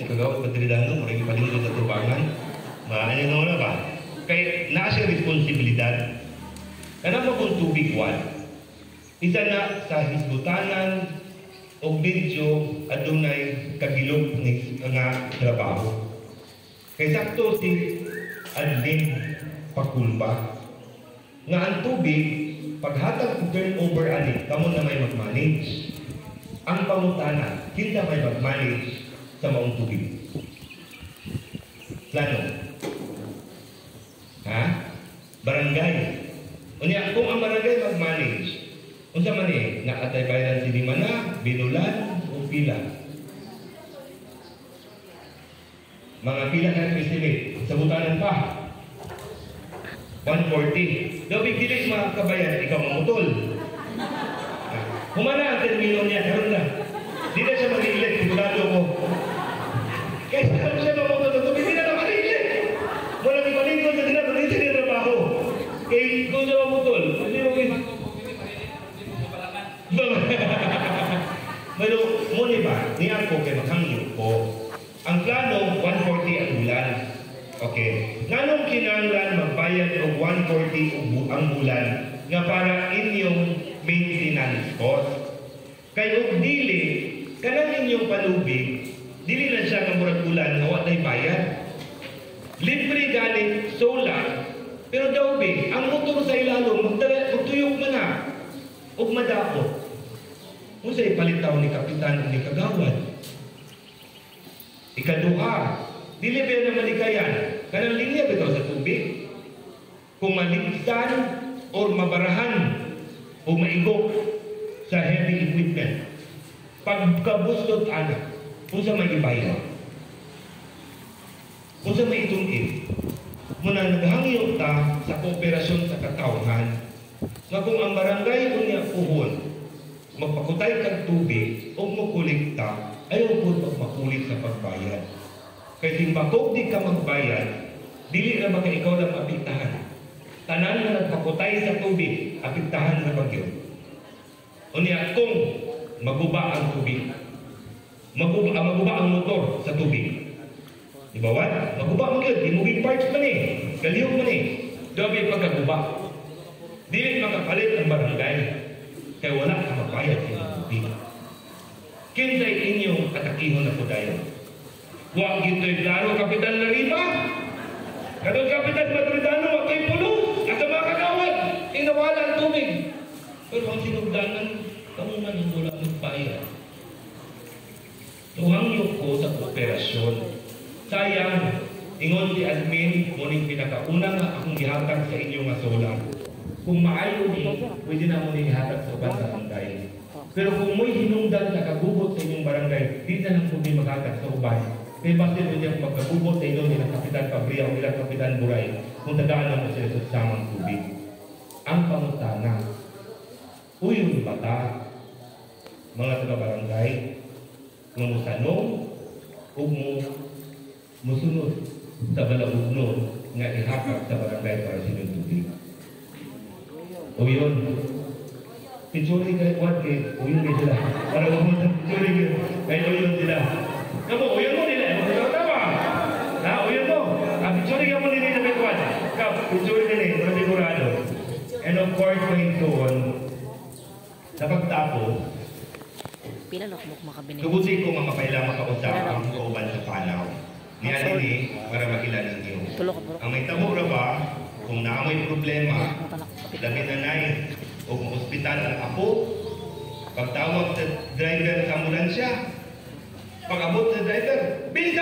Kagawad Madridano, murag palingkod sa tubangan. Maano na wala ba? Kay naa siya responsibilidad. Kanang kung tubig wan. Isa na sa hisgutanan o medyo adunay kagilok ni nga trabaho. Kay sakto si admin pakulba nga ang tubig paghatag og turnover ani kamo na may mag-manage. Ang pangutana, kinsa may mag-manage sa maong tubig? Plano. Ha? Barangay. Unya, kung ang barangay mag-manage, unsa man ni naatay bayaran si Dimana, Binulan o pila? Mga pila ka estimate sa butanan pa. 140. Daw dili mga kabayan, ikaw mamutol. Humana ang termino niya, karon na. Di na siya mag-ilit, sigurado ko. Kaysa naman siya mamutol sa tubig, di na mag-ilit. Wala ni palingkod sa dinaro, di siya trabaho. Kay kung siya mamutol, hindi mo Pero mo ni ba, ni ako kay maghangyo ko. Ang plano, 140 ang bulan. Okay. Nganong kinahanglan magbayad og 140 ang bulan nga para inyong maintenance cost? Kay og dili, kanang inyong palubig, dili na siya nga murag ulan nga wa tay bayad. Libre gani solar, pero daw be, ang motor sa ilalom magdala magtuyok man na ug madakot. Unsay palitaw ni kapitan ug ni kagawad? Ikaduha, dili ba na malikayan? Kanang linya bitaw sa tubig. Kung maligsan or mabarahan o maigok sa heavy equipment, pagkabuslot ana, unsa may ibayad? Unsa may itungin? Muna naghangyo ta sa kooperasyon sa katawhan nga kung ang barangay unya puhon magpakutay kag tubig o mokolekta, ayaw po pagmakulit sa pagbayad. Kay timbakog di ka magbayad, dili na baka ikaw lang apektahan. Tanan nga nagpakutay sa tubig, apektahan na bagyo. Unya kung maguba ang tubig, maguba ang motor sa tubig. Di ba what? Maguba man gyud, di moving parts man eh. Galihok man eh. Dobi pagkaguba. Dili makapalit ang barangay kay wala ka magbayad sa tubig. Kinsay inyong atakihon na po dayon. Wa gito'y klaro, Kapitan Lariba. Katong Kapitan Madridano, wa to'y pulos. At ang mga kagawad, inawala ang tubig. Pero ang sinugdanan, kamo man ang wala magbayad. Tuhangyo ko sa kooperasyon. Sayang, ingon si admin, muning pinakauna nga akong gihatag sa inyo nga solar. Kung maayo ni, pwede na mo ni ihatag sa ubang barangay. Pero kung mo'y hinungdan sa kagubot sa inyong barangay, di na lang pwede maghatag sa uban. Kaya basin mo niyang pagkagubot sa inyo nila Kapitan Pabria o nila Kapitan Buray, kung tagaan na mo sila sa samang tubig. Ang pangutana, uyon bata, mga taga-barangay, nga musanong o mo musunod sa balaugnon nga ihakap sa barangay para sa inyong tubig. O yun, picture kay Juan kay uyon kay sila. Para wag mo picture kay uyon sila. Kamo uyon mo nila, mo tawa. Ha, uyon mo. Ah, picture ka mo nila kay Juan. Ka picture nila para sigurado. And of course, may doon sa pagtapos, Pila na kumuk makabini. Tugusin ko nga makaila makausap ang kauban sa panaw. Niya ni para makilala ninyo. Tulo ka bro. Ang may tabo ra ba, kung naamoy problema, labi na nay, o ospital ang apo, pagtawag sa driver sa ambulansya, pag-abot sa driver, bilis.